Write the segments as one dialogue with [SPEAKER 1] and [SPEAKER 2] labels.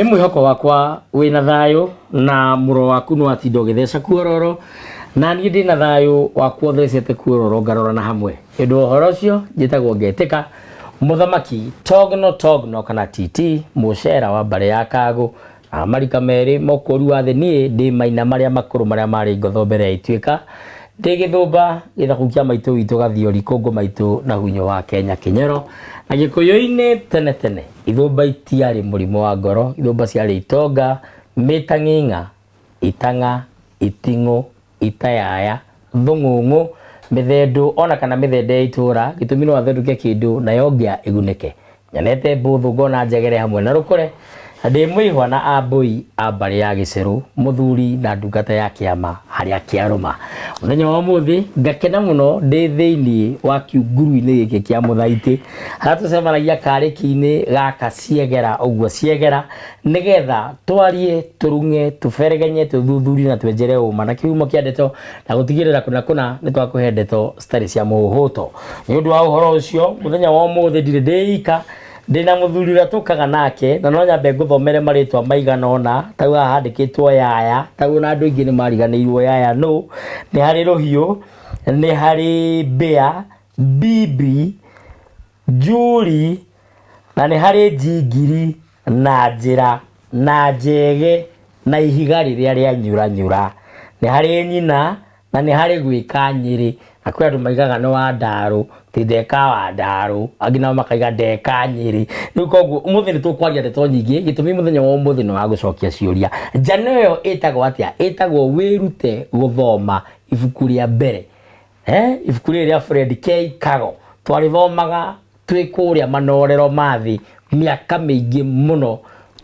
[SPEAKER 1] Nĩ mwĩhoko wakwa wĩna thayũ na mũro waku nĩ watinda ũgĩtheca kuororo na niĩ ndĩ na thayũ wakwa ũthecete kuororo ngarora na hamwe. Nĩ ũndũ wa ũhoro ũcio njĩtagwo Ngetĩka Mũthamaki Togno Togno kana TT mũcera wa mbarĩ ya Kagũ na marika merĩ mokũri wa thĩ. Niĩ ndĩ maina marĩa makũrũ marĩa marĩ ngotho mbere ya ituĩka, ndĩ gĩthũmba gĩthaku kĩa maitũ witũ Gathiori kũngũ maitũ na hunyũ wa Kenya Kĩnyero na Gĩkũyũ-inĩ. Tene tene ithũmba itiarĩ mũrimũ wa ngoro, ithũmba ciarĩ itonga, mĩtang'ing'a, itang'a, iting'ũ, itayaya, thũng'ũng'ũ, mĩthendũ ona kana mĩthende ya itũra. Gĩtũmi no athendũke kĩndũ nayo ngĩa ĩgunĩke. Nyonete mbũthũ ngona njegere hamwe na rũkũre, na ndĩ mũihwa na ambũi a mbarĩ ya gĩcerũ, mũthuri na ndungata ya kĩama harĩa kĩarũma. Mũthenya wa ũmũthĩ ngakena mũno ndĩ thĩinĩ wa kiunguru-inĩ gĩkĩ kĩa Mũthaitĩ harĩa tũcemanagia karĩki-inĩ gaka ciegera ũguo ciegera, nĩgetha twarie, tũrung'e, tũberegenye, tũthuthurie na twenjere ũma na kĩhumo kĩa ndeto na gũtigĩrĩra kũna kũna nĩ twakũhe ndeto citarĩ cia mũhũhũto. Nĩ ũndũ wa ũhoro ũcio mũthenya wa ũmũthĩ ndirĩ ndĩ ika, ndĩna mũthuri ũrĩa tũkaga nake, na no nyambe ngũthomere marĩtwa maigana ũna. Tau haha handĩkĩtwo Yaya, tau ona andũ aingĩ nĩ mariganĩirwo Yaya nũ. Nĩ harĩ Rũhiũ, nĩ harĩ Mbĩa, Bibi, Njuri, na nĩ harĩ Njingiri na Njĩra na Njege na Ihiga rĩrĩa rĩa nyuranyura. Nĩ harĩ Nyina na nĩ harĩ Gwĩka Nyĩrĩ, na kwĩ andũ maigaga nĩ Wandarũ, ti ndeka Wandarũ, angĩ nao makaiga ndeka Nyĩrĩ. Rĩu koguo ũmũthĩ nĩ tũkwaria ndeto nyingĩ, gĩtũmi mũthenya wa ũmũthĩ nĩ wa gũcokia ciũria. Njano ĩyo ĩtagwo atĩa? Ĩtagwo Wĩrute Gũthoma ibuku rĩa mbere. Ibuku rĩrĩ rĩa Fred K. Kago twarĩthomaga twĩ kũrĩa manorero ma thĩ mĩaka mĩingĩ mũno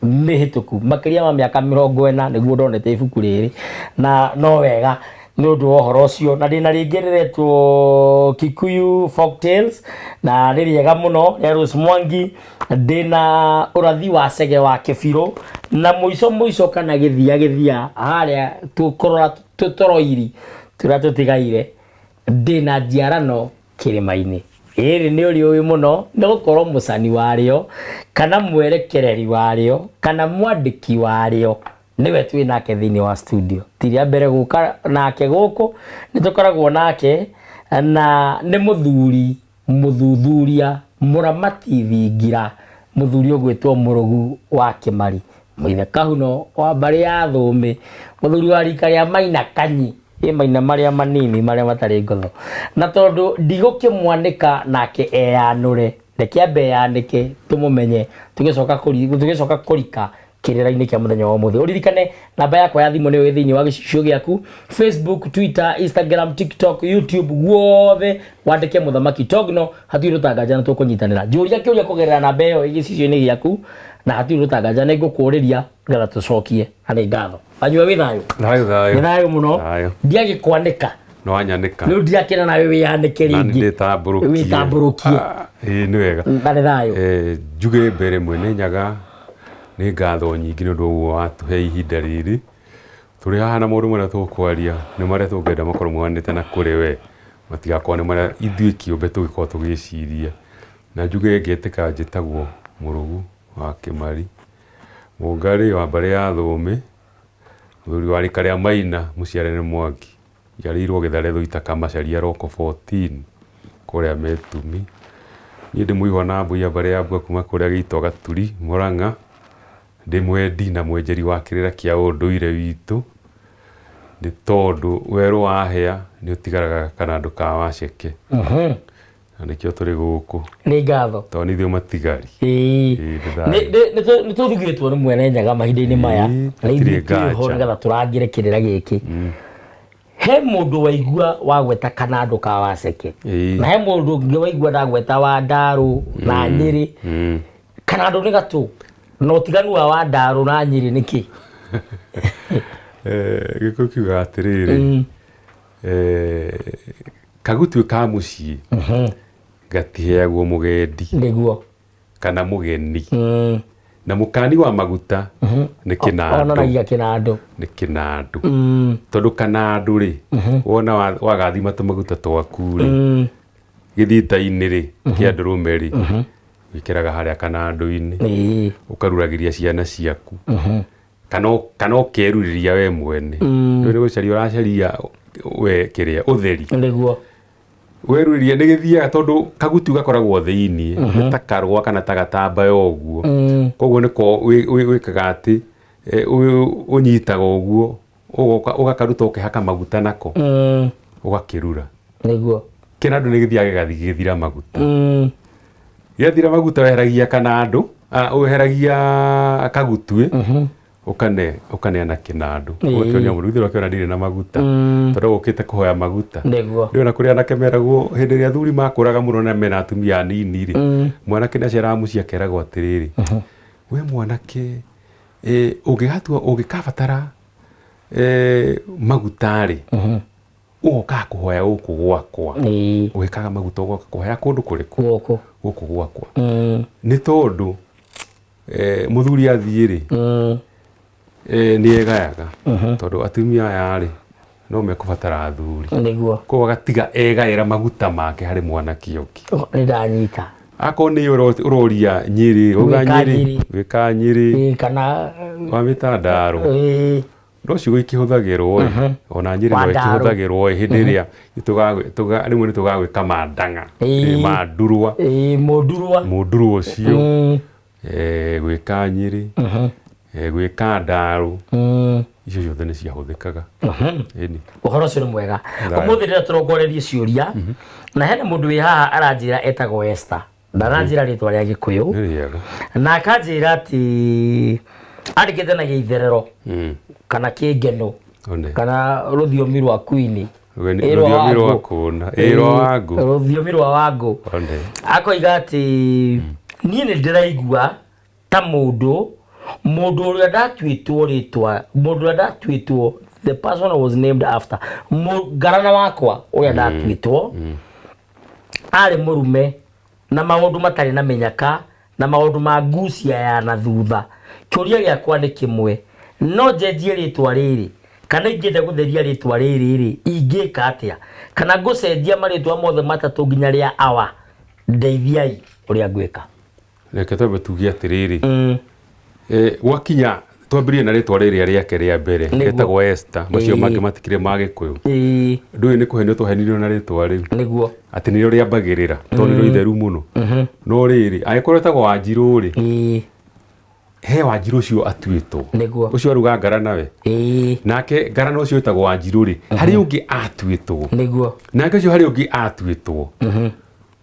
[SPEAKER 1] mĩhĩtũku, makĩria ma mĩaka 40 nĩguo ndonete ibuku rĩrĩ, na no wega nĩ ũndũ wa ũhoro ũcio. Na ndĩna rĩngĩ rĩretwo Kikuyu Folktales, na nĩ rĩega mũno, rĩa Rose Mwangi. Ndĩna ũrathi wa Cege wa Kĩbirũ, na mũico mũico kana gĩthia gĩthia harĩa tũkũrora tũtoroiri tũrĩa tũtigaire, ndĩna njiarano kĩrĩma-inĩ. Rĩrĩ nĩ ũrĩũĩ mũno nĩ gũkorwo mũcani warĩo kana mwerekereri warĩo kana mwandĩki warĩo nĩwe twĩ nake thĩinĩ wa studio. Ti rĩa mbere gũka nake gũkũ, nĩ tũkoragwo nake na nĩ mũthuri mũthuthuria, mũramati thingira, mũthuri ũgwĩtwo Mũrũgu wa Kĩmari, mũithe Kahuno wa mbarĩ ya Thũũmĩ, mũthuri wa rika rĩa Maina Kanyi, ĩ maina marĩa manini marĩa matarĩ ngotho. Na tondũ ndigũkĩmwanĩka nake eyanũre, reke ambe eyanĩke tũmũmenye, tũgĩcoka kũrika kĩrĩra-inĩ kĩa mũthenya wa ũmũthĩ. Ũririkane namba yakwa ya thimũ nĩyo ĩ thĩinĩ wa gĩcicio gĩaku, Facebook, Twitter, Instagram, TikTok, YouTube, guothe wandĩke Mũthamaki Togno, hatirĩ rũtanganja na tũkũnyitanĩra. Njũria kĩũria kũgerera namba ĩyo ĩ gĩcicio-inĩ gĩaku na hatirĩ rũtanganja, nĩ ngũkũrĩria nĩgetha tũcokie. Na nĩ ngatho. Anyua wĩ thayũ?
[SPEAKER 2] Thayũ thayũ.
[SPEAKER 1] Nĩ thayũ mũno.
[SPEAKER 2] Thayũ.
[SPEAKER 1] Ndiagĩkwanĩka.
[SPEAKER 2] Nĩ wanyanĩka.
[SPEAKER 1] Rĩu ndirakena nawe wĩyanĩke
[SPEAKER 2] Na
[SPEAKER 1] rĩngĩ.
[SPEAKER 2] nĩ ndĩtambũrũkie.
[SPEAKER 1] Wĩtambũrũkie.
[SPEAKER 2] Ah, ĩĩ nĩ wega.
[SPEAKER 1] Na nĩ thayũ.
[SPEAKER 2] Njuge mbere Mwene Nyaga nĩ ngatho nyingĩ nĩ ũndũ wa ũguo watũhe ihinda rĩrĩ. Tũrĩ haha na maũndũ marĩa tũkwaria nĩ marĩa tũngĩenda makorwo maumanĩte na kũrĩ we, matigakorwo nĩ marĩa ithuĩ kĩũmbe tũngĩkorwo tũgĩciria. Na njuge ngetĩka njĩtagwo Mũrũgu wa Kĩmari, Mũngarĩ wa mbarĩ ya Thũũmĩ, mũthuri wa rika rĩa Maina, mũciare nĩ Mwangi. Njiarĩirwo Gĩthare Thũita Kamacharia Local 14 kũrĩa Metumi. Niĩ ndĩ mũihwa na mbũi ya mbarĩ ya Mbua kuma kũrĩa Gĩito Gaturi, Mũrang'a. Ndĩ mwendi na mwenjeri wa kĩrĩra kĩa ũndũire witũ, nĩ tondũ werũ wahĩa nĩ ũtigaraga kanandũ ka waceke. Na nĩkĩo tũrĩ gũkũ.
[SPEAKER 1] Nĩ ngatho.
[SPEAKER 2] Tondũ nĩ ithuĩ matigari.
[SPEAKER 1] Ĩĩ.
[SPEAKER 2] Ĩĩ, nĩ thayũ.
[SPEAKER 1] Nĩ tũthugĩtwo nĩ Mwene Nyaga mahinda-inĩ maya.
[SPEAKER 2] Ĩĩ,
[SPEAKER 1] Na ithuĩ
[SPEAKER 2] hatirĩ
[SPEAKER 1] twĩho
[SPEAKER 2] nganja.
[SPEAKER 1] nĩgetha tũrangĩre kĩrĩra gĩkĩ. He mũndũ waigua wagweta kanandũ ka waceke.
[SPEAKER 2] Ĩĩ.
[SPEAKER 1] Na he mũndũ ũngĩ waigua ndagweta wa Ndarũ na Nyĩrĩ. Kanandũ nĩ gatũ. Na ũtiganu wa Wandarũ na Nyĩrĩ nĩ kĩ?
[SPEAKER 2] Gĩkũyũ kiugaga atĩrĩrĩ, kagutuĩ ka mũciĩ gatiheagwo mũgendi.
[SPEAKER 1] Nĩguo.
[SPEAKER 2] Kana mũgeni. Na mũkani wa maguta nĩ kĩnandũ.
[SPEAKER 1] Onanagia kĩnandũ.
[SPEAKER 2] Nĩ kĩnandũ. Tondũ kanandũ rĩ, wona wagathima tũmaguta twaku rĩ, gĩthita-inĩ rĩ, kĩa ndũrũme rĩ, Wĩkĩraga harĩa kanandũ-inĩ, ũkaruragĩria ciana ciaku kana ũkerurĩria we mwene. Rĩu nĩ gũcaria ũracaria we kĩrĩa ũtheri.
[SPEAKER 1] Nĩguo.
[SPEAKER 2] Werurĩria nĩ gĩthiaga tondũ kagutu gakoragwo thĩiniĩ, nĩ ta karũa kana ta gatambaya ũguo. Koguo nĩko wĩkaga atĩ ũnyitaga ũguo, ũgoka ũgakaruta ũkehaka maguta nako, ũgakĩrura.
[SPEAKER 1] Nĩguo.
[SPEAKER 2] Kĩnandũ nĩ gĩthiaga gĩgathiĩ gĩgĩthira maguta. Gĩathira maguta weheragia kanandũ, weheragia kagutuĩ, ũkane ũkaneana kĩnandũ. Ũgakĩonia mũndũ, githĩ ũrakĩona ndirĩ na maguta, tondũ ũkĩte kũhoya maguta.
[SPEAKER 1] Nĩguo.
[SPEAKER 2] Rĩu ona kũrĩ anake meragwo hĩndĩ ĩrĩa athuri makũraga mũno na mena atumia anini rĩ, mwanake nĩ aceraga mũciĩ akeragwo atĩrĩrĩ, we mwanake ũngĩgatua ũngĩkabatara maguta rĩ, ũgokaga kũhoya gũkũ gwakwa. Ũgĩkaga maguta ũgoka kũhoya kũndũ kũrĩkũ?
[SPEAKER 1] Gũkũ.
[SPEAKER 2] Gũkũ gwakwa. Nĩ tondũ mũthuri athiĩ rĩ, nĩ egayaga, tondũ atumia aya rĩ no mekũbatara athuri.
[SPEAKER 1] Nĩguo.
[SPEAKER 2] Koguo agatiga egaĩra maguta make harĩ mwanake ũngĩ.
[SPEAKER 1] Nĩ ndanyita.
[SPEAKER 2] Akorwo nĩ ũroria Nyĩrĩ, uga
[SPEAKER 1] Gwĩka
[SPEAKER 2] Nyĩrĩ,
[SPEAKER 1] Nyĩrĩ.
[SPEAKER 2] gwĩka Nyĩrĩ.
[SPEAKER 1] Kana
[SPEAKER 2] wa mĩtandaro. No ciugo ikĩhũthagĩrwo ĩ, ona Nyĩrĩ no
[SPEAKER 1] Wandaro.
[SPEAKER 2] ĩkĩhũthagĩrwo ĩ, hĩndĩ ĩrĩa rĩmwe nĩ tũgagwĩka mandang'a, mandurwa.
[SPEAKER 1] Mũndurwa.
[SPEAKER 2] Mũndurwa ũcio. Gwĩka Nyĩrĩ, gwĩka Ndarũ. Icio ciothe nĩ ciahũthĩkaga. Ĩni.
[SPEAKER 1] Ũhoro ũcio nĩ mwega.
[SPEAKER 2] Thayũ.
[SPEAKER 1] Ũmũthĩ ndĩrenda tũrongorerie ciũria, na hena mũndũ wĩ haha aranjĩra etagwo Esther. Na aranjĩra rĩtwa rĩa Gĩkũyũ.
[SPEAKER 2] Nĩ rĩega.
[SPEAKER 1] Na akanjĩra atĩ andĩkĩte na gĩitherero kana kĩngeno
[SPEAKER 2] One.
[SPEAKER 1] kana rũthiomi rwa Queen.
[SPEAKER 2] Rũgeni-
[SPEAKER 1] Ĩ rwa
[SPEAKER 2] rũthiomi rwa
[SPEAKER 1] Wangũ.
[SPEAKER 2] kũna. Ĩ rwa Wangũ.
[SPEAKER 1] Rũthiomi rwa Wangũ.
[SPEAKER 2] One.
[SPEAKER 1] Akoiga atĩ niĩ nĩ ndĩraigua ta mũndũ ũrĩa ndatuĩtwo rĩtwa, mũndũ ũrĩa ndatuĩtwo, the person I was named after, ngarana wakwa ũrĩa ndatuĩtwo arĩ mũrume na maũndũ matarĩ na mĩnyaka na maũndũ ma ngucia ya na thutha. Kĩũria gĩakwa nĩ kĩmwe, no njenjie rĩtwa rĩrĩ kana ingĩenda gũtheria rĩtwa rĩrĩ rĩ, ingĩka atĩa? Kana ngũcenjia marĩtwa mothe matatũ nginya rĩa awa? Ndeithiai ũrĩa ngwĩka.
[SPEAKER 2] Reke twambe tuge atĩrĩrĩ, gwakinya twambĩrĩrie na rĩtwa rĩrĩa rĩake rĩa mbere
[SPEAKER 1] Nĩguo.
[SPEAKER 2] rĩtagwo Esther, macio mangĩ matikĩrĩ ma Gĩkũyũ. Ndũĩ nĩ kũhenio twahenirio na rĩtwa rĩu.
[SPEAKER 1] Nĩguo.
[SPEAKER 2] Atĩ nĩrĩo rĩambagĩrĩra, tondũ nĩrĩo itheru mũno. No rĩrĩ, angĩkorwo ĩtagwo Wanjirũ rĩ, he Wanjirũ ũcio atuĩtwo.
[SPEAKER 1] Nĩguo.
[SPEAKER 2] Ũcio aruga ngara nawe. Nake ngarana ũcio wĩtagwo Wanjirũ rĩ, harĩ ũngĩ atuĩtwo.
[SPEAKER 1] Nĩguo.
[SPEAKER 2] Nake ũcio harĩ ũngĩ atuĩtwo.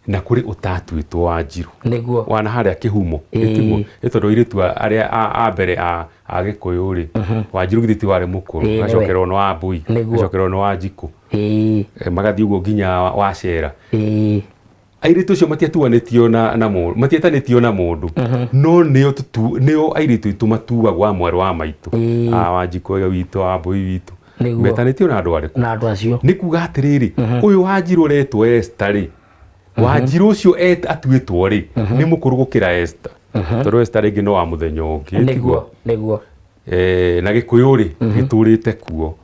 [SPEAKER 2] Na kũrĩ ũtatuĩtwo Wanjirũ.
[SPEAKER 1] Nĩguo.
[SPEAKER 2] Wana harĩa kĩhumo. Ĩtiguo. Nĩ tondũ airĩtu arĩa a mbere a Gĩkũyũ rĩ, Wanjirũ githĩ ti warĩ mũkũrũ.
[SPEAKER 1] Nĩwe.
[SPEAKER 2] Agacokerwo nĩ Wambũi.
[SPEAKER 1] Nĩguo.
[SPEAKER 2] Agacokerwo nĩ Wanjikũ. Magathiĩ ũguo nginya Wacera. Airĩtu acio matiatuanĩtio na mũndũ, matietanĩtio na mũndũ. No nĩo nĩo airĩtu aitũ matuagwo a mwarĩ wa maitũ. A Wanjikũ ũyũ witũ, a Wambũi witũ.
[SPEAKER 1] Nĩguo.
[SPEAKER 2] Metanĩtio na andũ arĩkũ?
[SPEAKER 1] Na andũ acio.
[SPEAKER 2] Nĩ kuga atĩrĩrĩ, ũyũ Wanjirũ ũretwo Esther rĩ, Wanjirũ ũcio atuĩtwo rĩ, nĩ mũkũrũ gũkĩra Esther. Tondũ Esther rĩngĩ no wa mũthenya ũngĩ,
[SPEAKER 1] Nĩguo,
[SPEAKER 2] tiguo?
[SPEAKER 1] nĩguo.
[SPEAKER 2] Na Gĩkũyũ rĩ, gĩtũrĩte kuo.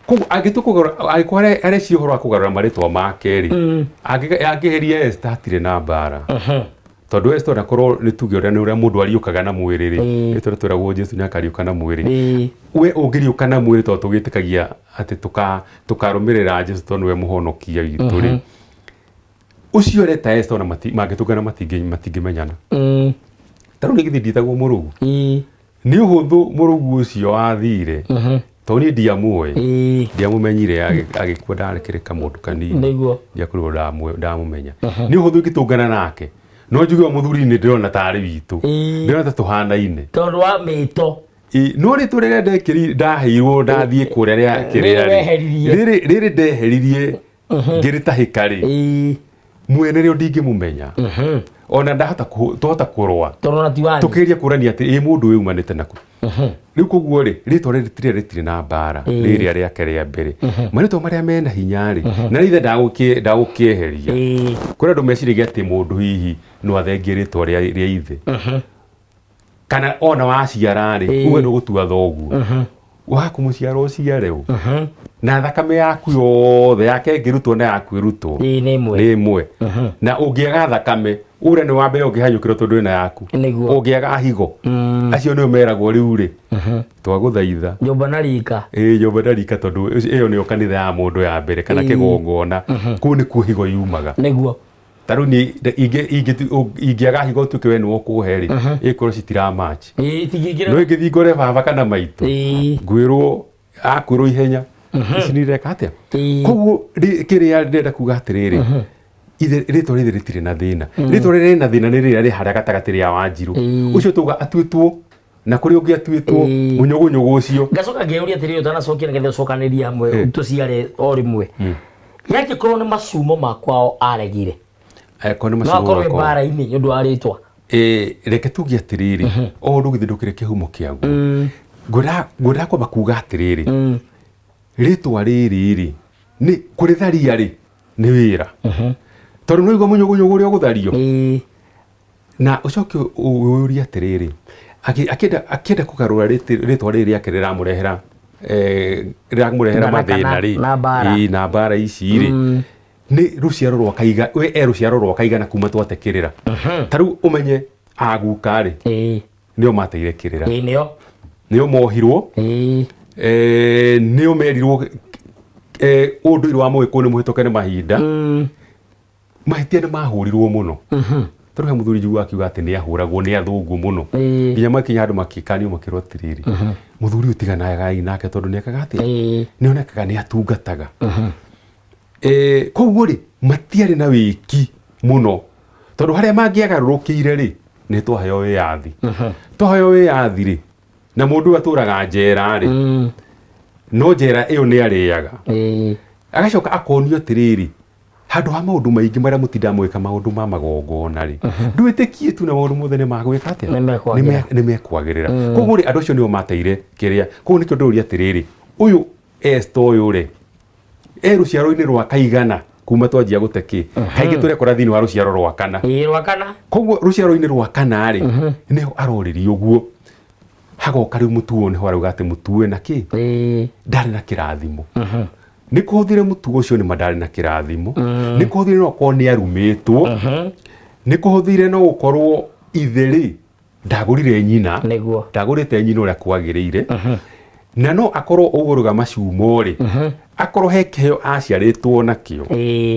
[SPEAKER 2] Koguo angĩtua kũgarũra, angĩkorwo areciria ũhoro wa kũgarũra marĩtwa make rĩ, angĩheria Esther hatirĩ na mbara. Tondũ Esther onakorwo nĩ tuge ũrĩa nĩ ũrĩa mũndũ ariũkaga na mwĩrĩ rĩ, nĩ tondũ twĩragwo Jesu nĩ akariũka na mwĩrĩ. We ũngĩriũka na mwĩrĩ tondũ tũgĩtĩkagia atĩ tũkarũmĩrĩra Jesu tondũ nĩwe mũhonokia witũ rĩ. Ũcio areta Esther ona mangĩtũngana matingĩmenyana. Ta rĩu nĩ githĩ ndiĩtagwo Mũrũgu? Nĩ ũhũthũ Mũrũgu ũcio wathire. Tondũ niĩ ndiamũĩ. Ndiamũmenyire agĩkua ndarekere kamũndũ kanini.
[SPEAKER 1] Nĩguo.
[SPEAKER 2] Ndiakorirwo ndamũmenya. Nĩ ũhũthũ ingĩtũngana nake. No njuge o mũthuri nĩ ndĩrona tarĩ witũ. Ndĩrona ta tũhanaine.
[SPEAKER 1] Tondũ wa mĩto.
[SPEAKER 2] No rĩtwa rĩrĩa ndaheirwo ndathiĩ kũrĩa rĩa kĩrĩa rĩ.
[SPEAKER 1] Weheririe.
[SPEAKER 2] Rĩrĩ ndeheririe ngĩrĩtahĩka rĩ. Mwene rĩo ndingĩmũmenya. Ona ndahota twahota kũrũa.
[SPEAKER 1] Tondũ ona ti wanyu.
[SPEAKER 2] Tũkĩgeria kũrania atĩ ĩ mũndũ ũyũ umanĩte nakũ. Rĩu koguo rĩ, rĩtwa rĩrĩ rĩtirĩ rĩtirĩ na mbara, rĩrĩa rĩake rĩa mbere. Marĩtwa marĩa mena hinya rĩ, na ithe ndagũkĩeheria. Kũrĩ andũ meciragia atĩ mũndũ hihi no athengie rĩtwa rĩa ithe. Kana ona waciara rĩ, uge nĩ ũgũtua thoguo. Wa kũmũciara ũciare ũ na thakame yaku yothe yake ĩngĩrutwo na yaku ĩrutwo
[SPEAKER 1] Ĩĩ, nĩ ĩmwe.
[SPEAKER 2] Nĩ ĩmwe. Na ũngĩaga thakame, ũrĩa nĩ wa mbere ũngĩhanyũkĩrwo tondũ wĩna yaku.
[SPEAKER 1] Nĩguo.
[SPEAKER 2] Ũngĩaga higo, acio nĩo meragwo rĩu rĩ, twagũthaitha.
[SPEAKER 1] Nyũmba na rika.
[SPEAKER 2] Ĩĩ, nyũmba na rika, tondũ ĩyo nĩyo kanitha ya mũndũ ya mbere kana kĩgongona. Kũu nĩkuo higo yumaga. Ta rĩu niĩ ingĩaga higo, ũtuĩke we nĩwe ũkũhe rĩ, ĩkorwo citiramatch.
[SPEAKER 1] Itingĩingĩra.
[SPEAKER 2] No ingĩthiĩ ngore baba kana maitũ, ngwĩrwo akwĩrwo ihenya ici nĩ ireka atĩa. Koguo kĩrĩa ndĩrenda kuga atĩrĩrĩ, ithe rĩtwa rĩthe rĩtirĩ na thĩna. Rĩtwa rĩrĩa rĩna thĩna nĩ rĩrĩa rĩ harĩa gatagatĩ, rĩa Wanjirũ. Ũcio tuga atuĩtwo na kũrĩ ũngĩ atuĩtwo mũnyũgũnyũgũ ũcio.
[SPEAKER 1] Ngacoka ngeyũria atĩrĩrĩ, ũtanacokia nĩgetha ũcokanĩrie hamwe tũciare o rĩmwe, yangĩkorwo nĩ macumo ma kwao aregire,
[SPEAKER 2] Angĩkorwo nĩ
[SPEAKER 1] no
[SPEAKER 2] macumo
[SPEAKER 1] akorwo wĩ
[SPEAKER 2] makwa.
[SPEAKER 1] mbara-inĩ nĩ ũndũ wa rĩtwa.
[SPEAKER 2] Reke tuge atĩrĩrĩ, o ũndũ githĩ ndũkĩrĩ kĩhumo kĩaguo. Ngwendaga kwamba kuga atĩrĩrĩ, rĩtwa rĩrĩ rĩ, nĩ kũrĩtharia rĩ, nĩ wĩra, tondũ nĩ waigua mũnyũgũnyũgũ ũrĩa ũgũthario. Na ũcoke ũyũrie atĩrĩrĩ, akĩenda kũgarũra rĩtwa rĩrĩ rĩake rĩramũrehera rĩramũrehera
[SPEAKER 1] Ngana
[SPEAKER 2] mathĩna
[SPEAKER 1] kana
[SPEAKER 2] rĩ,
[SPEAKER 1] na mbara.
[SPEAKER 2] Ĩĩ, na mbara ici rĩ, nĩ rũciaro rwa kaiga we e rũciaro rwa kaigana kuma twate kĩrĩra. Ta rĩu ũmenye aguka rĩ, nĩo mateire kĩrĩra.
[SPEAKER 1] Ĩĩ, nĩo.
[SPEAKER 2] Nĩo mohirwo. Nĩo merirwo ũndũire wa mũgĩkũyũ nĩ mũhĩtũke nĩ mahinda. Mahĩtia nĩ mahũrirwo mũno, tondũ he mũthuri njiguaga akiuga atĩ nĩ ahũragwo nĩ athũngũ mũno, nginya makinya handũ makĩkanio makĩrwo atĩrĩrĩ, mũthuri ũyũ tiganagai nake tondũ nĩ ekaga atĩa, nĩ onekaga nĩ atungataga. Koguo rĩ, matiarĩ na wĩki mũno, tondũ harĩa mangĩagarũrũkĩire rĩ, nĩ twaheo wĩyathi. Twaheo wĩyathi rĩ, na mũndũ ũyũ atũraga njera rĩ, no njera ĩyo nĩ arĩaga, agacoka akonio atĩrĩrĩ, handũ ha maũndũ maingĩ marĩa mũtindaga mũgĩka, maũndũ ma magongona rĩ, ndwĩtĩkie tu na maũndũ mothe nĩ magwĩka atĩa?
[SPEAKER 1] Nĩ mekwagĩra.
[SPEAKER 2] Nĩ mekwagĩrĩra. Koguo rĩ, andũ acio nĩo mateire kĩrĩa. Koguo nĩkĩo ndĩrũria atĩrĩrĩ, ũyũ Esther ũyũ rĩ, e rũciaro-inĩ rwa kaigana kuma twanjia gũte kĩ? Kaingĩ tũrekora thĩinĩ wa rũciaro rwa kana.
[SPEAKER 1] Ĩĩ, rwa kana.
[SPEAKER 2] Koguo rũciaro-inĩ rwa kana rĩ, nĩho arorĩrio ũguo, hagoka rĩu mũtuo, nĩho arauga atĩ mũtue na kĩ, ndarĩ na kĩrathimo. Nĩ kũhũthire mũtugo ũcio nĩ ma ndarĩ na kĩrathimo. Nĩ kũhũthire no gũkorwo nĩ arumĩtwo. Nĩ kũhũthire no gũkorwo ithe rĩ, ndagũrire nyina. Ndagũrĩte nyina ũrĩa kwagĩrĩire. Na no akorwo ũgũrũga macumo rĩ, akorwo he kĩheo aciarĩtwo nakĩo.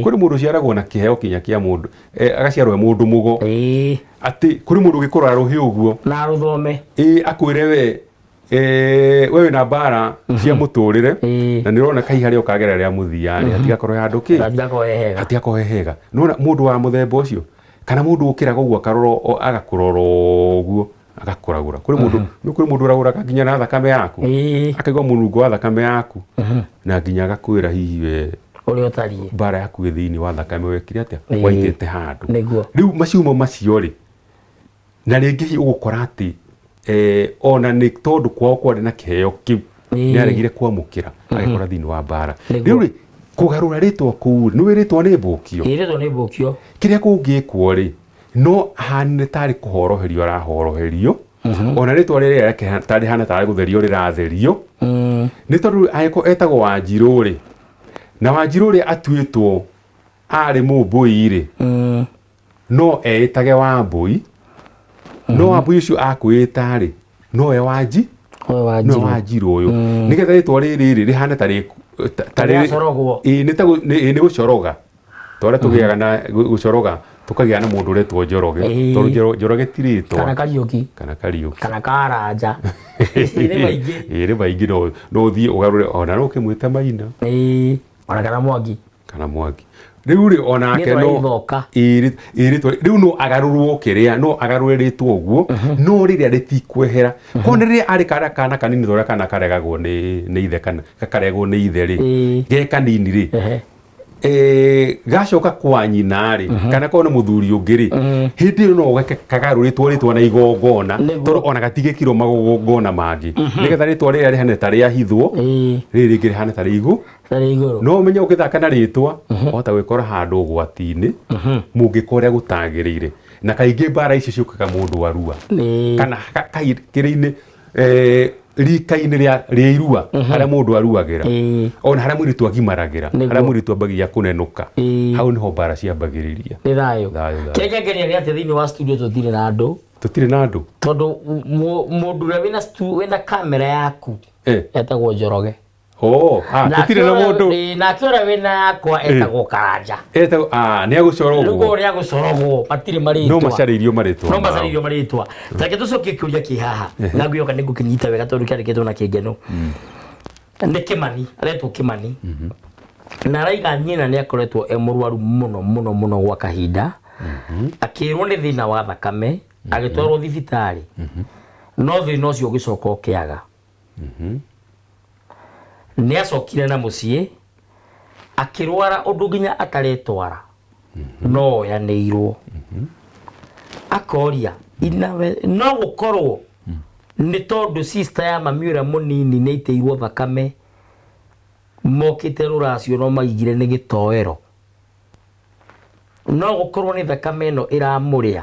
[SPEAKER 2] Kũrĩ mũndũ ũciaragwo na kĩheo kinya kĩa mũndũ, agaciarwo e mũndũ mũgo, atĩ kũrĩ mũndũ ũgĩkũrora rũhĩ ũguo
[SPEAKER 1] Na rũthome.
[SPEAKER 2] Ĩĩ, akwĩre we, we wĩna mbara cia mũtũrĩre, na nĩ ũrona kai harĩa ũkagera rĩa mũthia rĩ, hatigakorwo handũ kĩ,
[SPEAKER 1] Hatigakorwo he hega.
[SPEAKER 2] Hatigakorwo he hega. Nĩwona mũndũ wa mũthemba ũcio, kana mũndũ ũkĩraga ũguo akarora agakũrora ũguo agakũragũra. Kũrĩ mũndũ, nĩ kũrĩ mũndũ ũragũraga nginya na thakame yaku, akaigua mũnungo wa thakame yaku na nginya agakwĩra hihi we
[SPEAKER 1] ũrĩa ũtariĩ,
[SPEAKER 2] mbara yaku ĩ thĩinĩ wa thakame, wekire atĩa, waitĩte handũ. Rĩu maciumo macio rĩ, na rĩngĩ hihi ũgũkora atĩ ona nĩ tondũ kwao kwarĩ na kĩheo kĩu, nĩ aregire kwamũkĩra, agĩkora thĩinĩ wa mbara. Rĩu rĩ, kũgarũra rĩtwa kũu rĩ, nĩ wĩrĩtwo nĩ mbũkio.
[SPEAKER 1] Ĩĩ, rĩtwa nĩ mbũkio.
[SPEAKER 2] Kĩrĩa kũngĩkwo rĩ, no ahane tarĩ kũhoroherio arahoroherio, ona rĩtwa rĩrĩa rĩake tarĩ hana tarĩ gũtherio rĩratherio, nĩ tondũ angĩkorwo etagwo Wanjirũ rĩ, na Wanjirũ ũrĩa atuĩtwo arĩ mũmbũi rĩ, no eĩtage Wambũi, no Wambũi ũcio akwĩĩta rĩ, nowe Wanji,
[SPEAKER 1] Ũyũ wa
[SPEAKER 2] nowe
[SPEAKER 1] Njirũ.
[SPEAKER 2] Wanjirũ ũyũ, nĩgetha rĩtwa rĩrĩ rĩ rĩhane tarĩ
[SPEAKER 1] Ta rĩacorogwo.
[SPEAKER 2] Ĩĩ, nĩ ta ĩĩ, nĩ gũcoroga twarĩa tũgĩaga na gũcoroga, tũkagĩa na mũndũ ũretwo Njoroge, tondũ Njoroge ti rĩtwa.
[SPEAKER 1] Kana Kariũki.
[SPEAKER 2] Kana Kariũki.
[SPEAKER 1] Kana Karanja. Nĩ maingĩ.
[SPEAKER 2] Ĩĩ, nĩ maingĩ. No ũthiĩ ũgarũre, ona no ũkĩmwĩte Maina.
[SPEAKER 1] Ĩĩ, ona kana Mwangi.
[SPEAKER 2] Kana Mwangi. Rĩu rĩ, onake
[SPEAKER 1] Rĩtwa
[SPEAKER 2] no
[SPEAKER 1] rĩthoka.
[SPEAKER 2] Ĩĩ, ĩĩ, rĩtwa rĩu no agarũrwo kĩrĩa, no agarũre rĩtwa ũguo, no rĩrĩa rĩtikwehera ko nĩ rĩrĩa arĩ kana kanini, torĩa kana karegagwo nĩ ithe, kana gakaregwo nĩ ithe rĩ, ge kanini rĩ, gacoka kwa nyina rĩ, kana korwo nĩ mũthuri ũngĩ rĩ, hĩndĩ ĩyo no gake kagarũrĩtwo rĩtwa na igongona, tondũ ona gatigĩkirwo magongona mangĩ, nĩgetha rĩtwa rĩrĩa rĩhane ta rĩahithwo, rĩrĩ rĩngĩ rĩhane ta rĩ igũ
[SPEAKER 1] Tarĩ igũrũ.
[SPEAKER 2] No ũmenye ũgĩthaka na rĩtwa wahota gwĩkora handũ ũgwati-inĩ mũngĩka ũrĩa gũtagĩrĩire. Na kaingĩ mbara ici ciũkaga mũndũ arua, kana kĩrĩ-inĩ, rika-inĩ rĩa irua harĩa mũndũ aruagĩra, ona harĩa mũirĩtu agimaragĩra, harĩa mũirĩtu ambagia kũnenũka, hau nĩho mbara ciambagĩrĩria.
[SPEAKER 1] Nĩ thayũ.
[SPEAKER 2] Thayũ, thayũ.
[SPEAKER 1] Kĩrĩa kĩangenia nĩ atĩ thĩinĩ wa studio tũtirĩ na andũ.
[SPEAKER 2] Tũtirĩ na andũ.
[SPEAKER 1] Tondũ mũndũ ũrĩa wĩna kamera yaku etagwo Njoroge.
[SPEAKER 2] Oh, tũtirĩ na mũndũ.
[SPEAKER 1] Nake ũrĩa wĩna yakwa etagwo Karanja.
[SPEAKER 2] Etagwo, nĩ agũcorwo
[SPEAKER 1] ũguo. Rĩu ũrĩa agũcorogwo, matirĩ marĩtwa.
[SPEAKER 2] No macarĩirio marĩtwa.
[SPEAKER 1] No macarĩirio marĩtwa. Reke tũcokie kĩũria kĩ haha. Na ngwĩhoka nĩ ngũkĩnyita wega tondũ kĩandĩkĩtwo na kĩngeno. Nĩ Kĩmani, aretwo Kĩmani. Na araiga nyina nĩ akoretwo e mũrwaru mũno mũno mũno gwa kahinda. Akĩrwo nĩ thĩna wa thakame, agĩtwarwo thibitarĩ. No thĩna ũcio ũgĩcoka ũkĩaga. Nĩ acokire na mũciĩ, akĩrwara ũndũ nginya ataretwara, no oyanĩirwo. Akoria, inawe, no gũkorwo nĩ tondũ sister ya mami ũrĩa mũnini nĩ aitĩirwo thakame, mokĩte rũracio no maigire nĩ gĩtoero. No gũkorwo nĩ thakame ĩno ĩramũrĩa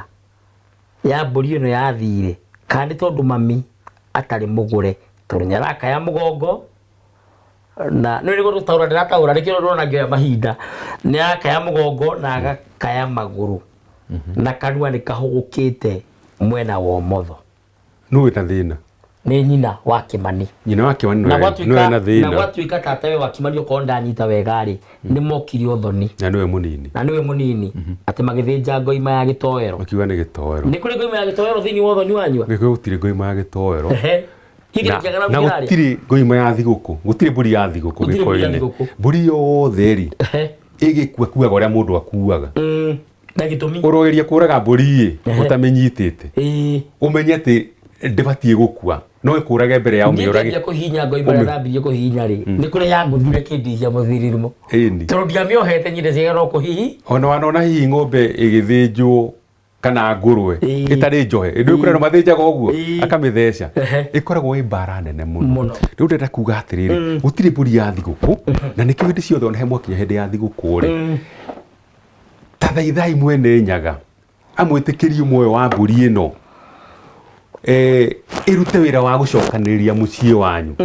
[SPEAKER 1] ya mbũri ĩno yathire, kana nĩ tondũ mami atarĩ mũgũre, tondũ nĩ arakaya mũgongo, na nĩ nĩguo gũtaũra ndĩrataũra, nĩkĩo ndĩrona ngĩoya mahinda. Nĩ arakaya mũgongo na agakaya magũrũ, na kanua nĩ kahũgũkĩte mwena wa ũmotho.
[SPEAKER 2] Nũ wĩna thĩna?
[SPEAKER 1] Nĩ nyina wa Kĩmani.
[SPEAKER 2] Nyina wa Kĩmani nĩwe wĩna thĩna.
[SPEAKER 1] Na gwatuĩka tatawe wa Kĩmani okorwo ndanyita wega rĩ, nĩ mokire ũthoni.
[SPEAKER 2] Na nĩwe mũnini.
[SPEAKER 1] Na nĩwe mũnini. Atĩ magĩthĩnja ngoima ya gĩtoero.
[SPEAKER 2] Makiuga nĩ gĩtoero.
[SPEAKER 1] Nĩ kũrĩ ngoima ya gĩtoero thĩinĩ wa ũthoni wanyu?
[SPEAKER 2] Gĩkũyũ gũtirĩ ngoima ya gĩtoero. Na gũtirĩ ngoima ya thigũkũ, gũtirĩ mbũri ya thigũkũ Gĩkũyũ-inĩ. Mbũri yothe rĩ, ĩgĩkua kuaga ũrĩa mũndũ akuaga.
[SPEAKER 1] Na gĩtũmi?
[SPEAKER 2] Ũrogeria kũraga mbũri ĩ, ũtamĩnyitĩte. Ũmenye atĩ ndĩbatiĩ gũkua. No ĩkũrage mbere ya ũmĩũrage.
[SPEAKER 1] Niĩ kũhihinya ngoima ĩrĩa ndambirie kũhihinya rĩ, nĩ kũrĩ yangũthire kĩndihia mũthirirumo.
[SPEAKER 2] Ĩni.
[SPEAKER 1] Tondũ ndiamĩohete nyine ciaga no kũhihi.
[SPEAKER 2] Ona wanona hihi ng'ombe ĩgĩthĩnjwo kana ngũrwe ĩtarĩ njohe, ĩndũ ĩkũrĩ andũ mathĩnjaga ũguo, akamĩtheca. Ĩkoragwo ĩ mbara nene mũno. Rĩu ndĩrenda kuga atĩrĩrĩ, gũtirĩ mbũri ya thigũkũ, na nĩkĩo hĩndĩ ciothe ona he mwakinya hĩndĩ ya thigũkũ rĩ, ta thaithai mwene Nyaga amwĩtĩkĩrie muoyo wa mbũri ĩno, ĩrute wĩra wa gũcokanĩrĩria mũciĩ wanyu,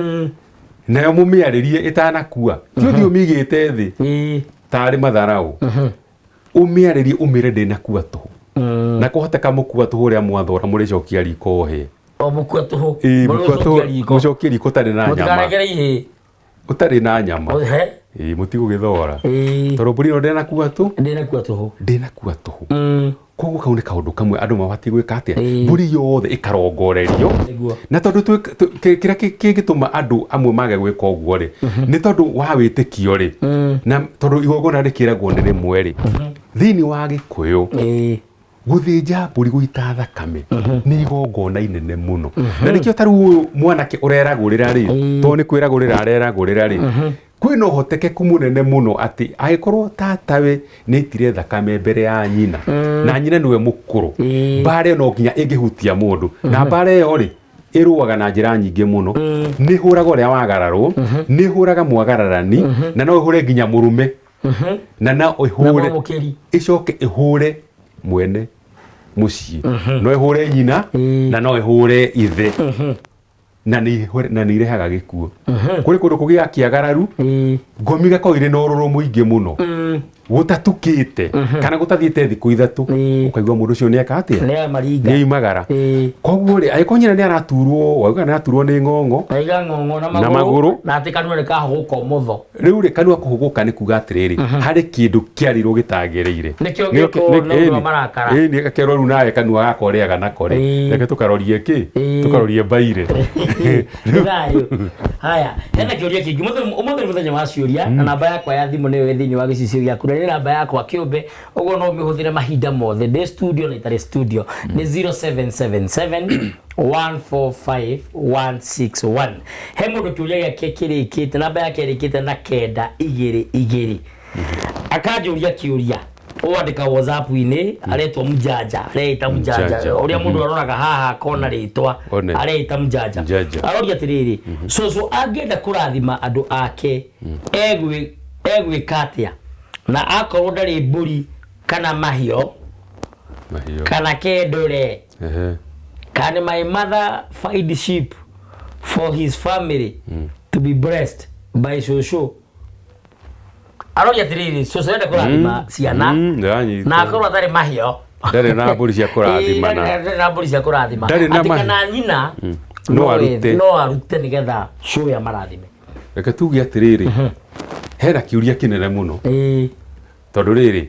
[SPEAKER 2] nayo mũmĩarĩrie ĩtanakua. Ti ũthiĩ ũmĩigĩte thĩ tarĩ matharaũ, ũmĩarĩrie ũmĩre ndĩnakua tũhũ. Na kũhoteka mũkua tũhũ ũrĩa mwathora mũrĩcokia riko ũhĩe.
[SPEAKER 1] O mũkua tũhũ.
[SPEAKER 2] Mũkua tũhũ, mũcokie riko ũtarĩ na nyama.
[SPEAKER 1] Mũtikarekere ihĩĩ.
[SPEAKER 2] Ũtarĩ na nyama. Mũtigũgĩthora. Tondũ mbũri ĩno ndĩnakua tũ?
[SPEAKER 1] Ndĩnakua tũhũ.
[SPEAKER 2] Ndĩnakua tũhũ. Koguo kau nĩ kaũndũ kamwe andũ mabatiĩ gwĩka atĩa? Mbũri yothe ĩkarongorerio. Na tondũ kĩrĩa kĩngĩtũma andũ amwe mage gwĩka ũguo rĩ, nĩ tondũ wa wĩtĩkio rĩ, na tondũ igongona rĩkĩragwo nĩ rĩmwe rĩ, thĩinĩ wa Gĩkũyũ, gũthĩnja mbũri gũita thakame nĩ igongona inene mũno. Na nĩkĩo ta rĩu ũyũ mwanake ũreragũrĩra rĩ, tondũ nĩ kwĩragũrĩra areragũrĩra rĩ, kwĩna ũhotekeku mũnene mũno atĩ angĩkorwo tatawe nĩ aitire thakame mbere ya nyina, na nyina nĩwe mũkũrũ, mbara ĩyo no nginya ĩngĩhutia mũndũ. Na mbara ĩyo rĩ, ĩrũaga na njĩra nyingĩ mũno. Nĩ ĩhũraga ũrĩa wagararwo, nĩ ĩhũraga mwagararani, na no ĩhũre nginya mũrũme. Na no ĩhũre, ĩcoke ĩhũre mwene mũciĩ. No ĩhũre nyina, na no ĩhũre ithe. Na nĩ irehaga gĩkuũ. Kũrĩ kũndũ kũgĩaga kĩagararu, ngomi igakorwo irĩ na ũrũrũ mũingĩ mũno. Gũtatukĩte, kana gũtathiĩte thikũ ithatũ, ũkaigua mũndũ ũcio nĩ eka atĩa?
[SPEAKER 1] Nĩ
[SPEAKER 2] Nĩ oimagara. Koguo rĩ, angĩkorwo nyina nĩ araturwo, wauga nĩ araturwo nĩ ng'ong'o,
[SPEAKER 1] Aiga ng'ong'o na
[SPEAKER 2] na magũrũ.
[SPEAKER 1] Na atĩ kanua nĩ kahũgũka ũmotho.
[SPEAKER 2] Rĩu rĩ, kanua kũhũgũka nĩ kuga atĩrĩrĩ, harĩ kĩndũ kĩarĩirwo gĩtagĩrĩire.
[SPEAKER 1] Nĩkĩo gĩkũ na ũndũ wa marakara.
[SPEAKER 2] Ĩni, gakerwo rĩu nawe kanua gaka ũrĩaga nako rĩ, reke tũkarorie kĩ? Tũkarorie mbaire.
[SPEAKER 1] Nĩ thayũ. Haya, hena kĩũria kĩngĩ. Ũmũthĩ nĩ mũthenya wa ciũria, na namba yakwa ya thimũ nĩyo ĩ thĩinĩ wa gĩcicio gĩaku, na nĩ namba yakwa kĩũmbe, ũguo no ũmĩhũthĩre mahinda mothe, ndĩ studio na itarĩ studio. Nĩ 0777 145 161. He mũndũ kĩũria gĩake kĩrĩkĩte, namba yake ĩrĩkĩte na kenda igĩrĩ igĩrĩ. Akanjũria kĩũria, ũandĩka WhatsApp-inĩ, aretwo Mjanja, areĩta Mjanja. Ũrĩa mũndũ aroraga haha akona rĩtwa, areĩta Mjanja. Aroria atĩrĩrĩ, cũcũ angĩenda kũrathima andũ ake, egwĩka atĩa? Na akorwo ndarĩ mbũri kana mahiũ, kana kendũre, Can my mother find sheep For his family to be blessed by cũcũ. Aroria atĩrĩrĩ, cũcũ ende kũrathima ciana
[SPEAKER 2] Ndĩranyita.
[SPEAKER 1] na akorwo atarĩ mahio.
[SPEAKER 2] Ndarĩ na mbũri cia kũrathimana.
[SPEAKER 1] Ĩĩ, ndarĩ na mbũri cia kũrathima.
[SPEAKER 2] Ndarĩ na
[SPEAKER 1] Atĩ
[SPEAKER 2] mahiũ.
[SPEAKER 1] kana nyina
[SPEAKER 2] No arute.
[SPEAKER 1] No arute nĩgetha cũwe amarathime.
[SPEAKER 2] Reke tuge atĩrĩrĩ, hena kĩũria kĩnene mũno, tondũ rĩrĩ,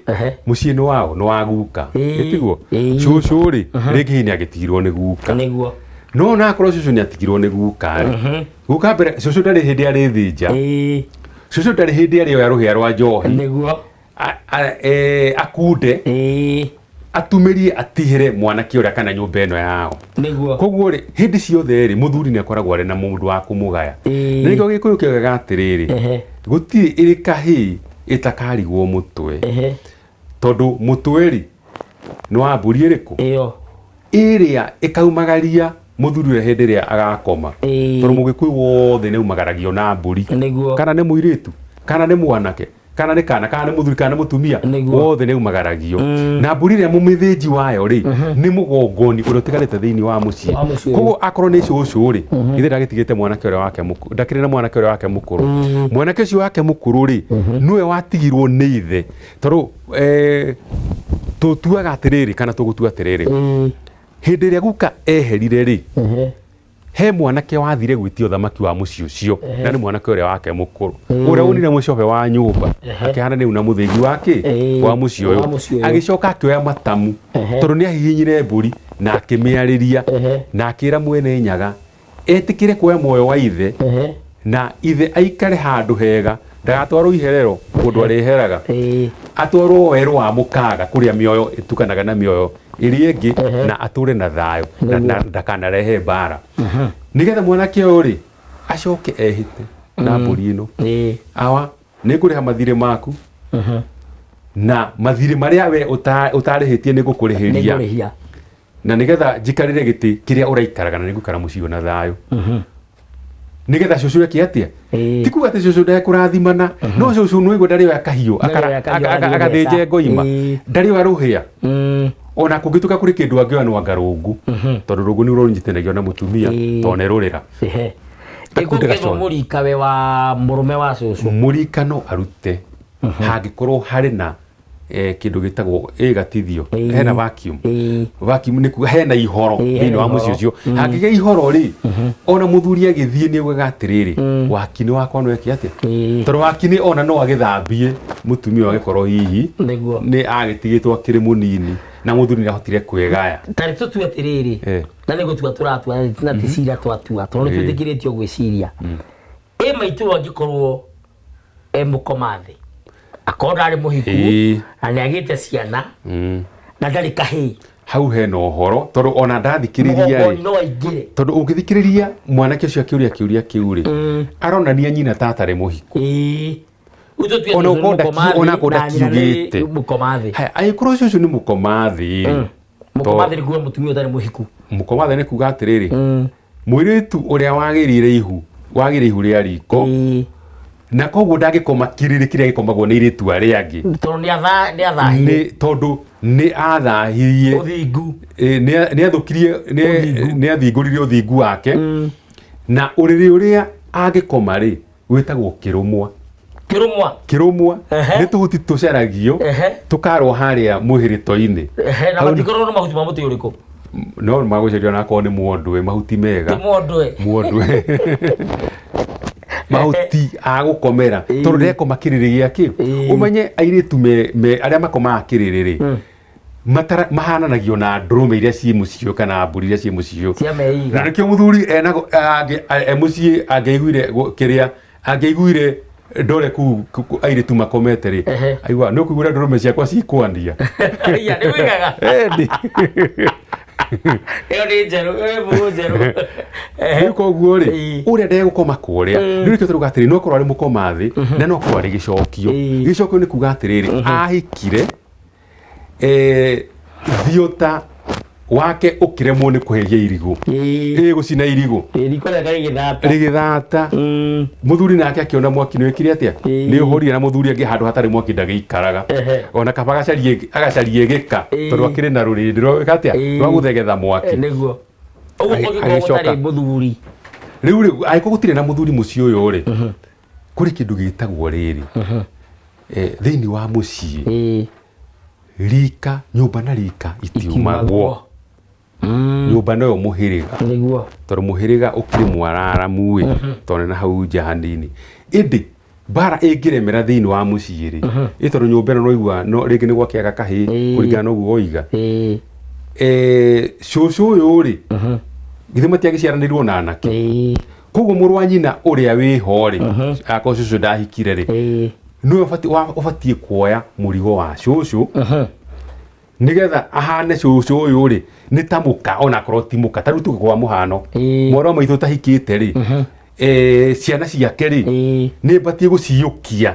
[SPEAKER 2] mũciĩ nĩ wao, nĩ wa guka. Ĩtiguo? Cũcũ rĩ, rĩngĩ hihi nĩ agĩtigirwo nĩ guka.
[SPEAKER 1] Nĩguo.
[SPEAKER 2] No onakorwo cũcũ nĩ atigirwo nĩ guka rĩ, guka mbere cũcũ ndarĩ hĩndĩ arĩthĩnja. Cũcũ ndarĩ hĩndĩ arĩoya rũhĩa rwa njohi. Akunde, atumĩrie, atihĩre mwanake ũrĩa kana nyũmba ĩno yao. Koguo rĩ, hĩndĩ ciothe rĩ, mũthuri nĩ akoragwo arĩ na mũndũ wa kũmũgaya. Na nĩkĩo Gĩkũyũ kĩoigaga atĩrĩrĩ, gũtirĩ ĩrĩ kahĩĩ ĩtakarigwo mũtwe. Tondũ mũtwe rĩ, nĩ wa mbũri ĩrĩkũ?
[SPEAKER 1] Ĩyo.
[SPEAKER 2] Ĩrĩa ĩkaumagaria mũthuri ũrĩa hĩndĩ ĩrĩa agakoma. Tondũ Mũgĩkũyũ wothe nĩ aumagaragio na mbũri. Kana nĩ mũirĩtu, kana nĩ mwanake, kana nĩ kana, kana nĩ mũthuri, kana nĩ mũtumia, wothe nĩ aumagaragio. Na mbũri ĩrĩa mũmĩthĩnji wayo rĩ, nĩ mũgongoni ũrĩa ũtigarĩte thĩinĩ wa mũciĩ.
[SPEAKER 1] Wa mũciĩ.
[SPEAKER 2] Koguo akorwo nĩ cũcũ rĩ, ithe ndagĩtigĩte mwanake ũrĩa wake mũkũrũ, ndakĩrĩ na mwanake ũrĩa wake mũkũrũ. Mwanake ũcio wake mũkũrũ rĩ, nĩwe watigirwo nĩ ithe. Tondũ tũtuaga atĩrĩrĩ, kana tũgũtua atĩrĩrĩ, hĩndĩ ĩrĩa guka eherire rĩ, he mwanake wathire gwĩtia ũthamaki wa mũciĩ ũcio, na nĩ mwanake ũrĩa wake mũkũrũ, ũrĩa wonire mũcobe wa nyũmba akĩhana nĩ una mũthĩgi wa kĩ wa mũciĩ
[SPEAKER 1] Wa
[SPEAKER 2] ũyũ,
[SPEAKER 1] mũciĩ ũyũ.
[SPEAKER 2] Agĩcoka akĩoya matamu, tondũ nĩ ahihinyire mbũri na akĩmĩarĩria, na akĩra mwene Nyaga etĩkĩre kuoya muoyo wa ithe, na ithe aikare handũ hega, ndagatwarwo iherero kũndũ arĩheraga, atwarwo werũ wa mũkaga kũrĩa mĩoyo ĩtukanaga na mĩoyo ĩrĩa ĩngĩ, na atũre na thayũ na ndakanarehe mbara, nĩgetha mwanake ũyũ rĩ acoke ehĩte na mbũri ĩno, awa, nĩ ngũrĩha mathirĩ maku, na mathirĩ marĩa we ũtarĩhĩtie nĩ ngũkũrĩhĩria,
[SPEAKER 1] Nĩngũrĩhia.
[SPEAKER 2] Na nĩgetha njikarĩre gĩtĩ kĩrĩa ũraikaraga, na nĩngũikara mũciĩ ũyũ na thayũ, nĩgetha cũcũ eke atĩa? Ti kuga atĩ cũcũ ndekũrathimana, no cũcũ nĩwaigua ndarĩoya kahiũ
[SPEAKER 1] Ndarĩoya kahiũ agathiĩ
[SPEAKER 2] agathĩnje
[SPEAKER 1] gũtheca.
[SPEAKER 2] ngoima, ndarĩoya rũhĩa, ona kũngĩtuĩka kũrĩ kĩndũ angĩoya no anga rũngũ, tondũ rũngũ nĩ rũnyitithanagio na mũtumia, tondũ nĩ rũrĩra. Akunde
[SPEAKER 1] Ĩkũngĩrwo
[SPEAKER 2] gacoro.
[SPEAKER 1] mũrikawe wa mũrũme wa cũcũ.
[SPEAKER 2] Mũrikano arute hangĩkorwo harĩ na kĩndũ gĩtagwo ĩgatithio, hena vacuum. Vacuum nĩ kuga hena ihoro
[SPEAKER 1] Ĩĩ,
[SPEAKER 2] thĩinĩ
[SPEAKER 1] hena
[SPEAKER 2] wa mũciĩ
[SPEAKER 1] ihoro.
[SPEAKER 2] ũcio. Hangĩgĩa ihoro rĩ, ona mũthuri agĩthiĩ nĩ augaga atĩrĩrĩ, wakini wakwa no eke atĩa? Tondũ wakini ona no agĩthambie mũtumia ũyũ agĩkorwo hihi nĩ agĩtigĩtwo akĩrĩ mũnini na mũthuri nĩ ahotire kwĩgaya.
[SPEAKER 1] Tarĩ tũtue atĩrĩrĩ, na nĩ gũtua tũratua na ti cira twatua, tondũ nĩ twĩtĩkĩrĩtio gwĩciria. Ĩ maitũ angĩkorwo e mũkoma thĩ, akorwo ndarĩ mũhiku, na nĩ agĩte ciana, na ndarĩ kahĩĩ,
[SPEAKER 2] Hau hena ũhoro, tondũ ona ndathikĩrĩria
[SPEAKER 1] mũgongoni
[SPEAKER 2] rĩ,
[SPEAKER 1] no aingĩre.
[SPEAKER 2] Tondũ ũngĩthikĩrĩria mwanake ũcio akĩũria kĩũria kĩu rĩ, aronania nyina ta atarĩ mũhiku.
[SPEAKER 1] Rĩu tũtue
[SPEAKER 2] Ona
[SPEAKER 1] cũcũ nĩ
[SPEAKER 2] ũkorwo
[SPEAKER 1] mũkoma
[SPEAKER 2] ona
[SPEAKER 1] thĩ,
[SPEAKER 2] akorwo
[SPEAKER 1] na nyina nĩ
[SPEAKER 2] ndakiugĩte.
[SPEAKER 1] mũkoma thĩ.
[SPEAKER 2] Haya, angĩkorwo cũcũ nĩ mũkoma thĩ rĩ,
[SPEAKER 1] Mũkoma thĩ nĩ kuga mũtumia ũtarĩ mũhiku.
[SPEAKER 2] Mũkoma thĩ nĩ kuga atĩrĩrĩ, mũirĩtu ũrĩa wagĩrire ihu, wagĩrire ihu rĩa riko, na koguo ndangĩkoma kĩrĩrĩ kĩrĩa gĩkomagwo nĩ airĩtu arĩa angĩ.
[SPEAKER 1] Tondũ nĩ athahirie.
[SPEAKER 2] Nĩ tondũ nĩ athahirie
[SPEAKER 1] Ũthingu.
[SPEAKER 2] Nĩ athũkirie,
[SPEAKER 1] Ũthingu.
[SPEAKER 2] Nĩ athingũririe ũthingu wake, na ũrĩrĩ ũrĩa angĩkoma rĩ wĩtagwo kĩrũmwa.
[SPEAKER 1] Kĩrũmwa.
[SPEAKER 2] Kĩrũmwa nĩ tũhuti tũcaragio, tũkarwo harĩa mwĩhĩrĩto-inĩ.
[SPEAKER 1] Na
[SPEAKER 2] Hau
[SPEAKER 1] matikorwo nĩ mahuti ma mũtĩ ũrĩkũ?
[SPEAKER 2] No magũcario onakorwo nĩ mwondwe, mahuti mega.
[SPEAKER 1] Ti mwondwe.
[SPEAKER 2] Mwondwe, mahuti a gũkomera, tondũ ndekoma kĩrĩrĩ gĩa kĩ ũmenye airĩtu me arĩa makomaga kĩrĩrĩ rĩ, mahananagio na ndũrũme iria ciĩ mũciĩ kana mbũri iria ciĩ mũciĩ.
[SPEAKER 1] Cia meiga.
[SPEAKER 2] Na nĩkĩo mũthuri enago e mũciĩ angĩaiguire kĩrĩa angĩaiguire ndore kũu airĩtu makomete rĩ, aigua nĩ ũkũigua ndũrũme ciakwa cikwania.
[SPEAKER 1] Iya, nĩ wĩgaga.
[SPEAKER 2] Ĩni.
[SPEAKER 1] Ĩyo nĩ njerũ, ĩyo nĩ mbũgũ njerũ.
[SPEAKER 2] Rĩu koguo rĩ, ũrĩa ndegũkoma kũrĩa, rĩu nĩkĩo tũrauga atĩrĩ, no akorwo arĩ mũkoma thĩ na no akorwo arĩ gĩcokio. Gĩcokio nĩ kuga atĩrĩrĩ, ahikire, thiota wake ũkĩremwo nĩ kũhĩhia irigũ, ĩ gũcina irigũ.
[SPEAKER 1] Riko rĩake rĩgĩthata.
[SPEAKER 2] Rĩgĩthata. Mũthuri nake akĩona mwaki nĩ wĩkire atĩa, nĩ ũhorire, na mũthuri angĩ handũ hatarĩ mwaki ndagĩikaraga. Ona kaba agacarie gĩka, tondũ akĩrĩ na rũrĩndĩ rwa gwĩka atĩa, rwa gũthegetha mwaki.
[SPEAKER 1] Nĩguo ũguo. Kũngĩkorwo
[SPEAKER 2] Agĩcoka.
[SPEAKER 1] gũtarĩ mũthuri.
[SPEAKER 2] Rĩu rĩ, angĩkorwo gũtirĩ na mũthuri mũciĩ ũyũ rĩ, kũrĩ kĩndũ gĩtagwo rĩrĩ, thĩinĩ wa mũciĩ, rika, nyũmba na rika itiumagwo. Nyũmba noyo mũhĩrĩga.
[SPEAKER 1] Nĩguo.
[SPEAKER 2] Tondũ mũhĩrĩga ũkĩrĩ mwararamu ĩ, tondũ nĩ na hau nja hanini. Ĩndĩ mbara ĩngĩremera thĩinĩ wa mũciĩ rĩ, ĩ tondũ nyũmba ĩno noigua no rĩngĩ nĩ gwakĩaga kahĩĩ kũringana na ũguo woiga. Cũcũ ũyũ rĩ, githĩ matiagĩciaranĩirwo na anake? Koguo mũrũ wa nyina ũrĩa wĩho rĩ, akorwo cũcũ ndahikire rĩ, nĩwe ũbatiĩ kuoya mũrigo wa cũcũ, nĩgetha ahane cũcũ ũyũ rĩ nĩ ta mũka, onakorwo ti mũka. Ta rĩu tuge kwa mũhano, mwana wa maitũ ũtahikĩte rĩ, ciana ciake rĩ, nĩ batiĩ gũciyũkia.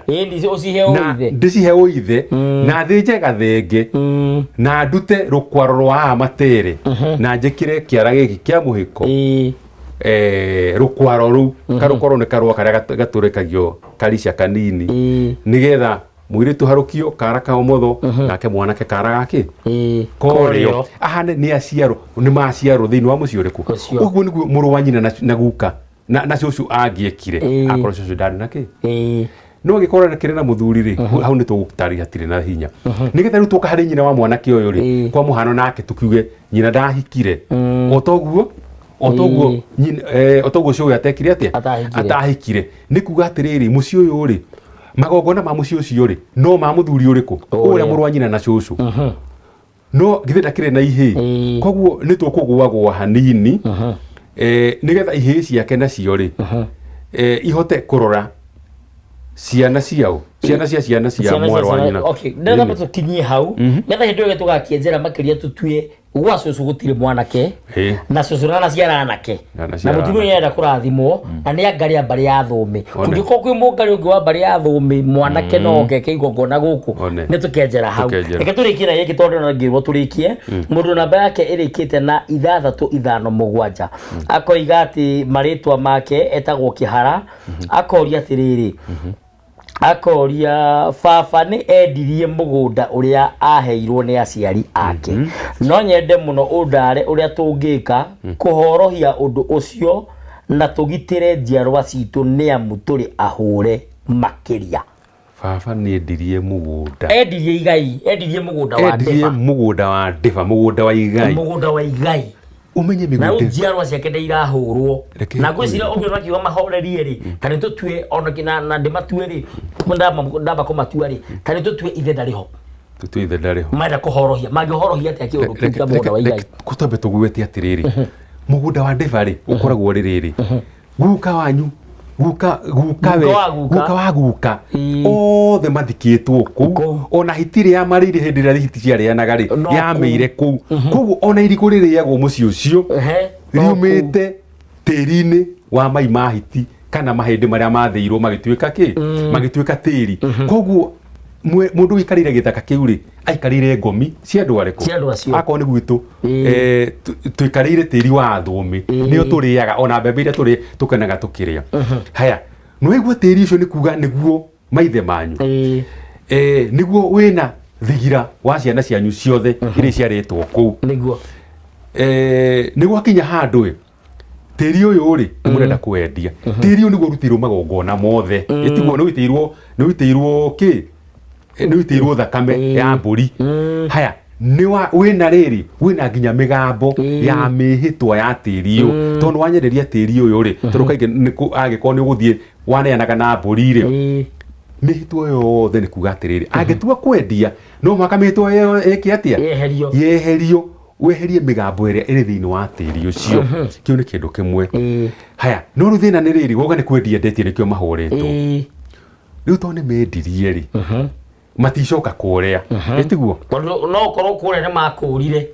[SPEAKER 1] Ũcihe
[SPEAKER 2] na
[SPEAKER 1] ũithe.
[SPEAKER 2] Ndĩcihe ũithe, na thĩnje gathenge, na ndute rũkwaro rwa haha matere, na njĩkĩre kĩara gĩkĩ kĩa mũhĩko. Rũkwaro rũu, karũkwaro nĩ karũa karĩa gatũrĩkagio karica kanini, nĩgetha mũirĩtu harũkio kara ka ũmotho, nake mwanake kara gakĩ korĩo, ahane nĩ aciarwo, nĩ maciarwo thĩinĩ wa mũciĩ ũrĩkũ.
[SPEAKER 1] Ũcio.
[SPEAKER 2] Ũguo nĩguo mũrũ wa nyina na guka na cũcũ angĩekire, akorwo cũcũ ndarĩ na kĩ. No angĩkorwo kĩrĩ na mũthuri rĩ, hau nĩ tũgũtarĩria hatirĩ na hinya. Nĩgetha rĩu tũka harĩ nyina wa mwanake ũyũ rĩ, kwa mũhano nake tukiuge nyina ndahikire, o toguo o toguo cũwe atekire atĩa?
[SPEAKER 1] Atahikire.
[SPEAKER 2] Atahikire. Nĩ kuga atĩrĩrĩ, mũciĩ ũyũ rĩ, magongona ma mũciĩ ũcio rĩ, no ma mũthuri ũrĩkũ? Ũrĩa mũrũ wa nyina na cũcũ. No githĩ ndakĩrĩ na ihĩĩ? Koguo nĩ tũkũgũagũa hanini, nĩgetha ihĩĩ ciake nacio rĩ, ihote kũrora ciana ciao, ciana cia ciana cia
[SPEAKER 1] Ciana cia
[SPEAKER 2] mwarĩ wa nyina.
[SPEAKER 1] Okay, ndĩrenda tũkinyie hau, nĩgetha hĩndĩ ĩyo tũgakĩenjera makĩria, tũtue gwa cũcũ gũtirĩ mwanake, na cũcũ ndanaciara anake, na
[SPEAKER 2] Ndanaciara
[SPEAKER 1] mũtumia
[SPEAKER 2] anake.
[SPEAKER 1] nĩarenda kũrathimwo, na nĩ angarĩ a mbarĩ ya thũmĩ.
[SPEAKER 2] One.
[SPEAKER 1] Kũngĩkorwo kwĩ mũngarĩ ũngĩ wa mbarĩ ya thũmĩ mwanake, no oke eke igongona gũkũ.
[SPEAKER 2] One.
[SPEAKER 1] Nĩ tũkenjera hau.
[SPEAKER 2] Tũkenjera.
[SPEAKER 1] Reke tũrĩkie na gĩkĩ, tondũ ndĩrona ngĩrwo tũrĩkie. Mũndũ namba yake ĩrĩkĩte na 657 akoiga atĩ marĩtwa make etagwo Kĩhara. Akoria atĩrĩrĩ, akoria, baba nĩ endirie mũgũnda ũrĩa aheirwo nĩ aciari ake. No nyende mũno ũndare ũrĩa tũngĩka kũhorohia ũndũ ũcio na tũgitĩre njiarwa citũ, nĩ amu tũrĩ ahũre makĩria.
[SPEAKER 2] Baba nĩ endirie mũgũnda.
[SPEAKER 1] Endirie igai, endirie mũgũnda wa
[SPEAKER 2] Endirie
[SPEAKER 1] ndĩba.
[SPEAKER 2] Mũgũnda wa ndĩba, mũgũnda wa igai.
[SPEAKER 1] Mũgũnda wa igai.
[SPEAKER 2] Ũmenye
[SPEAKER 1] Na rĩu
[SPEAKER 2] mĩgũnda
[SPEAKER 1] njiarwa ciake nĩ irahũrwo.
[SPEAKER 2] Reke
[SPEAKER 1] Na
[SPEAKER 2] ngwĩre.
[SPEAKER 1] ngwĩciria ũngĩona akiuga mahorerie rĩ, ta nĩ tũtue ona na ndĩmatue rĩ, ndamba kũmatua rĩ, ta nĩ tũtue ithe ndarĩ ho.
[SPEAKER 2] Tũtue ithe ndarĩ ho.
[SPEAKER 1] Marenda kũhorohia, mangĩhorohia atĩa kĩũndũ kĩu kĩa mũgũnda wa igai?
[SPEAKER 2] Twambe tũgwete atĩrĩrĩ, mũgũnda wa ndĩba rĩ, ũkoragwo ũrĩ rĩrĩ, guka wanyu, guka guka we
[SPEAKER 1] Guka wa guka.
[SPEAKER 2] Guka wa guka. Othe mathikĩtwo kũu.
[SPEAKER 1] Kũu.
[SPEAKER 2] Ona hiti ĩrĩa yamarĩire hĩndĩ ĩrĩa hiti ciarĩanaga rĩ,
[SPEAKER 1] No kũu.
[SPEAKER 2] yamĩire kũu. Koguo ona irigũ rĩrĩagwo mũciĩ ũcio,
[SPEAKER 1] No kũu.
[SPEAKER 2] riumĩte tĩri-inĩ wa mai ma hiti kana mahĩndĩ marĩa mathĩirwo magĩtuĩka kĩ, magĩtuĩka tĩri. Koguo mũndũ ũikarĩire gĩthaka kĩu rĩ, aikarĩire ngomi cia andũ arĩkũ?
[SPEAKER 1] Cia andũ acio.
[SPEAKER 2] Akorwo nĩ gwitũ, tũikarĩire tĩri wa thũmĩ, nĩo tũrĩaga, ona mbembe iria tũrĩ tũkenaga tũkĩrĩa. Haya, nĩwaigua tĩri ũcio nĩ kuga nĩguo maithe manyu, nĩguo wĩna thigira wa ciana cianyu ciothe iria ciarĩtwo kũu. Nĩ gwakinya handũ ĩ, tĩri ũyũ rĩ, nĩ mũrenda kwendia tĩri ũyũ nĩguo ũrutĩirwo magongona mothe. Ĩtiguo nĩ ũitĩirwo, nĩ ũitĩirwo kĩ? Nĩ ũitĩirwo thakame ya mbũri. Haya, nĩ wa wĩna rĩrĩ, wĩna nginya mĩgambo ya mĩhĩtwa ya tĩri ũyũ, tondũ wanyenderia tĩri ũyũ rĩ, tondũ kaingĩ angĩkorwo nĩ ũgũthiĩ waneanaga na mbũri rĩ, mĩhĩtwa yothe nĩ kuga atĩrĩrĩ, angĩtua kwendia no mũhaka mĩhĩtwa ĩyo ĩke atĩa?
[SPEAKER 1] Yeherio.
[SPEAKER 2] Yeherio, weherie mĩgambo ĩrĩa ĩrĩ thĩinĩ wa tĩri ũcio. Kĩu nĩ kĩndũ kĩmwe. Haya, no rĩu thĩna nĩ rĩrĩ, woga nĩ kwendia endetie, nĩkĩo mahũrĩtwo. Rĩu tondũ nĩ mendirie rĩ, maticoka kũrĩa, ĩtiguo?
[SPEAKER 1] Tondũ no ũkorwo kũrĩa nĩ makũrire.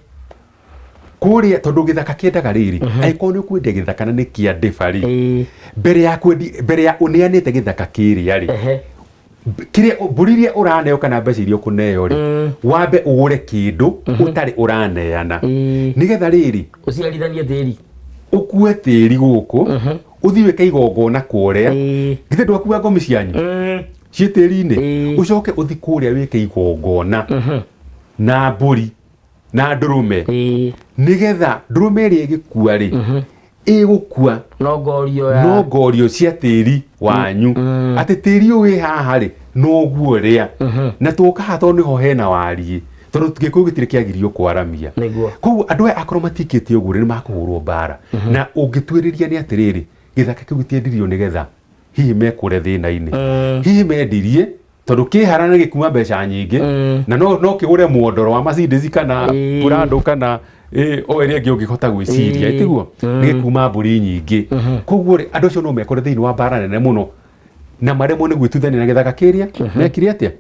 [SPEAKER 2] Kũrĩa, tondũ gĩthaka kĩendaga rĩrĩ, angĩkorwo nĩ ũkwendia gĩthaka na nĩ kĩa ndĩba rĩ, mbere ya kwendi, mbere ya ũneanĩte gĩthaka kĩrĩa rĩ, kĩrĩa mbũri iria ũraneo kana mbeca iria ũkũneo rĩ, wambe ũgũre kĩndũ ũtarĩ ũraneana, nĩgetha rĩrĩ
[SPEAKER 1] Ũciarithanie tĩri.
[SPEAKER 2] Ũkue tĩri gũkũ, ũthiĩ wĩke igongona kũrĩa. Githĩ ndwakua ngomi cianyu ciĩ tĩri-inĩ? Ũcoke ũthiĩ kũrĩa wĩke igongona na mbũri na ndũrũme, nĩgetha ndũrũme ĩrĩa ĩgĩkua rĩ. Ĩgũkua.
[SPEAKER 1] No ngorio ya
[SPEAKER 2] No ngorio cia tĩri wanyu, atĩ tĩri ũyũ wĩ haha rĩ, noguo ũrĩa na tũka haha tondũ nĩho hena wariĩ, tondũ Gĩkũyũ gĩtirĩ kĩagirio kwaramia. Koguo andũ aya akorwo matiĩkĩte ũguo rĩ, nĩ makũhũrwo mbara. Na ũngĩtuĩrĩria nĩ atĩrĩrĩ, gĩthaka kĩu gĩtiendirio nĩgetha hihi mekũre thĩna-inĩ, hihi mendirie tondũ kĩhara nĩ gĩkuma mbeca nyingĩ na no kĩgũre mwondoro wa Mercedes kana Prado kana o ĩrĩa ĩngĩ ũngĩhota gwĩciria. Ĩtiguo nĩ gĩkuma mbũri nyingĩ. Koguo rĩ, andũ acio no mekore thĩinĩ wa mbara nene mũno na maremwo nĩ gwĩtuithania na gĩthaka kĩrĩa mekire atĩa.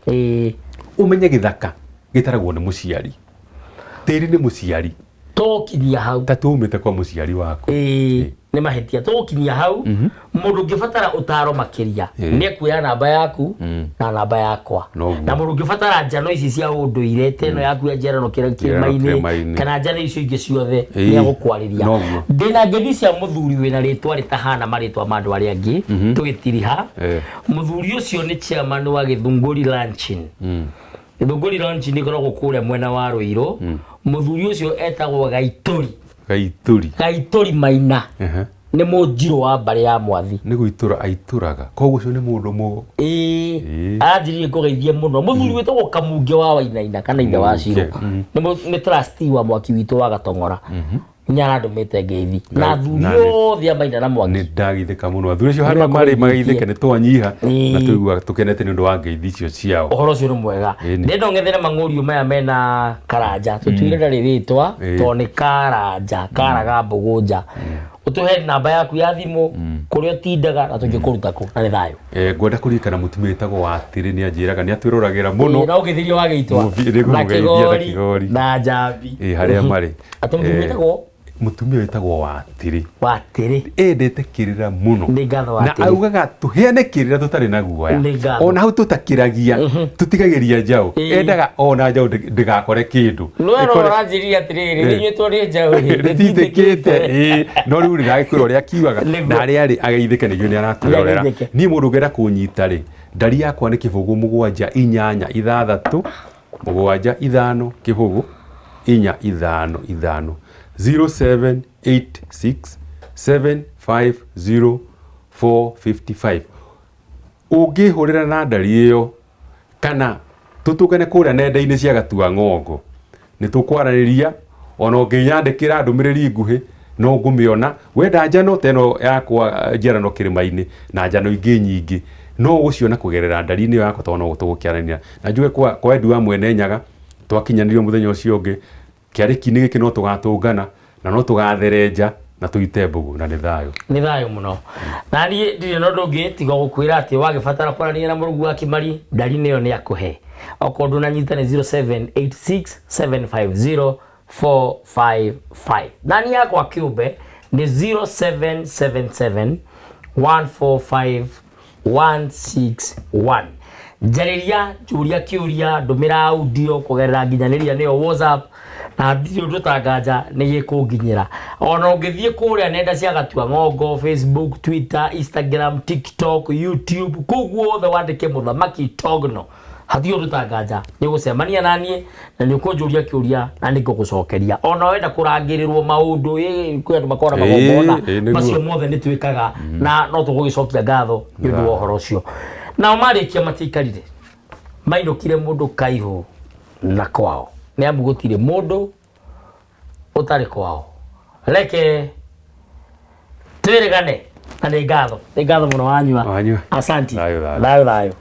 [SPEAKER 2] Ũmenye gĩthaka gĩtaragwo nĩ mũciari, tĩri nĩ mũciari.
[SPEAKER 1] Tũgũkinyia hau.
[SPEAKER 2] Ta tũumĩte kwa mũciari waku.
[SPEAKER 1] Ĩĩ, nĩ mahĩtia. Tũgũkinyia hau. Mũndũ ũngĩbatara ũtaro makĩria nĩ ekuoya namba yaku na namba yakwa.
[SPEAKER 2] Noguo.
[SPEAKER 1] Na mũndũ ũngĩbatara njano ici cia ũndũire ta ĩno yaku ya njiarano kĩrĩma-inĩ
[SPEAKER 2] kĩrĩma-inĩ.
[SPEAKER 1] Kana njano icio ingĩ ciothe, nĩ egũkwarĩria.
[SPEAKER 2] Noguo.
[SPEAKER 1] Ndĩna ngeithi cia mũthuri wĩna rĩtwa rĩtahana marĩtwa ma andũ arĩa angĩ tũgĩtiriha. Mũthuri ũcio nĩ chairman wa Gĩthũngũri Launching. Gĩthũngũri Launching ĩkoragwo kũrĩa mwena wa Rũirũ. Mũthuri ũcio etagwo Gaitũri.
[SPEAKER 2] Gaitũri.
[SPEAKER 1] Gaitũri Maina. Nĩ mũnjirũ wa mbarĩ ya Mwathi.
[SPEAKER 2] Nĩ gũitũra aitũraga, koguo ũcio nĩ mũndũ mũ
[SPEAKER 1] Ĩĩ, aranjĩrire ngũgeithie mũno mũthuri wĩtagwo Kamunge wa Wainaina kana ithe wa Cirũ. Nĩ trustee wa mwaki witũ wa Gatong'ora, nĩ arandũmĩte ngeithi na athuri othe a Maina na Mwaki.
[SPEAKER 2] Nĩ ndagithĩka mũno, athuri acio harĩa marĩ magaithĩke nĩ twanyiha na tũigua tũkenete nĩ ũndũ wa ngeithi icio ciao.
[SPEAKER 1] Ũhoro ũcio nĩ mwega. Ndĩrenda ũng'ethere mang'ũriũ maya mena Karanja, tũtuire ndarĩ rĩtwa tondũ nĩ Karanja karaga mbũgũnja. Ũtũhe namba yaku ya thimũ, kũrĩa ũtindaga na tũngĩkũruta kũ, na nĩ thayũ.
[SPEAKER 2] Ngwenda kũririkana mũtumia wĩtagwo Watĩrĩ, nĩ anjĩraga nĩ atwĩroragĩra mũno.
[SPEAKER 1] Na ũgĩthirio wa gĩitwa
[SPEAKER 2] Nĩ
[SPEAKER 1] na
[SPEAKER 2] ngũmũgeithia na
[SPEAKER 1] Kĩgori
[SPEAKER 2] Kĩgori.
[SPEAKER 1] Na Njambi.
[SPEAKER 2] Harĩa marĩ.
[SPEAKER 1] Atĩ mũthuri wĩtagwo
[SPEAKER 2] Mũtumia wĩtagwo Watĩrĩ
[SPEAKER 1] Watĩrĩ.
[SPEAKER 2] Endete kĩrĩra mũno.
[SPEAKER 1] Nĩ ngatho,
[SPEAKER 2] Na
[SPEAKER 1] Watĩrĩ.
[SPEAKER 2] augaga tũheane kĩrĩra tũtarĩ na guoya.
[SPEAKER 1] Nĩ ngatho.
[SPEAKER 2] Ona hau tũtakĩragia, tũtigagĩria njaũ. Endaga ona njaũ ndĩgakore kĩndũ.
[SPEAKER 1] No ĩno ũranjĩrire atĩrĩrĩ, nĩ inyuĩ twarĩ njaũ ĩ,
[SPEAKER 2] Rĩtitĩkĩte ĩĩ, no rĩu rĩragĩkwĩra ũrĩa akiugaga. Na harĩa arĩ ageithĩke nĩguo nĩ aratwĩrorera.
[SPEAKER 1] Nĩageithĩke.
[SPEAKER 2] Niĩ mũndũ ũngĩenda kũnyita rĩ, ndari yakwa nĩ 0 7 8 6 7 5 0 4 5 5, 0786 750 455. Ũngĩhũrĩra na ndari ĩyo kana tũtũngane kũrĩa nenda-inĩ cia Gatua Ng'ongo, nĩ tũkwaranĩria. Ona ũngĩnyandĩkĩra ndũmĩrĩri nguhĩ no ngũmĩona. Wenda njano ta ĩno yakwa, njiarano kĩrĩma-inĩ na njano ingĩ nyingĩ, no ũgũciona kũgerera ndari-inĩ ĩyo yakwa, tondũ no tũgũkĩaranĩria na njuge kwa wendi wa Mwene Nyaga twakinyanĩrio mũthenya ũcio ũngĩ kĩarĩki-inĩ gĩkĩ, no tũgatũngana na no tũgatherenja na tũite mbũgũ, na nĩ thayũ.
[SPEAKER 1] Nĩ thayũ mũno. Na niĩ ndirĩ na ũndũ ũngĩ tiga gũkwĩra atĩ wagĩbatara kwaranĩria na mũrũgu wa Kĩmari, ndari nĩyo nĩ akũhe. Okorwo ndũnanyita, nĩ 0786 750 455, na niĩ yakwa kĩũmbe nĩ 0777 145 161. Njarĩria, njũria kĩũria, ndũmĩra audio kũgerera nginyanĩria nĩyo WhatsApp, na ndirĩ ũndũ tanganja nĩ gĩkũnginyĩra. Ona ũngĩthiĩ kũrĩa nenda cia Gatua Ng'ongo, Facebook, Twitter, Instagram, TikTok, YouTube, kũu guothe wandĩke Mũthamaki Togno, hatirĩ ũndũ tanganja nĩ ũgũcemania na niĩ na nĩ ũkũnjũria kĩũria na nĩ ngũgũcokeria. Ona wenda kũrangĩrĩrwo maũndũ, kwĩ andũ makoragwo na magongona
[SPEAKER 2] Ĩĩ, nĩguo.
[SPEAKER 1] macio mothe nĩ twĩkaga na no tũgũgĩcokia ngatho nĩ ũndũ wa ũhoro ũcio. Nao marĩkia matiaikarire, mainũkire mũndũ kaihũ na kwao, nĩ amu gũtirĩ mũndũ ũtarĩ kwao. Reke twĩrĩgane, na nĩ ngatho, nĩ ngatho mũno wanyua.
[SPEAKER 2] Wanyua.
[SPEAKER 1] Asanti.
[SPEAKER 2] Thayũ, thayũ.
[SPEAKER 1] Thayũ, thayũ.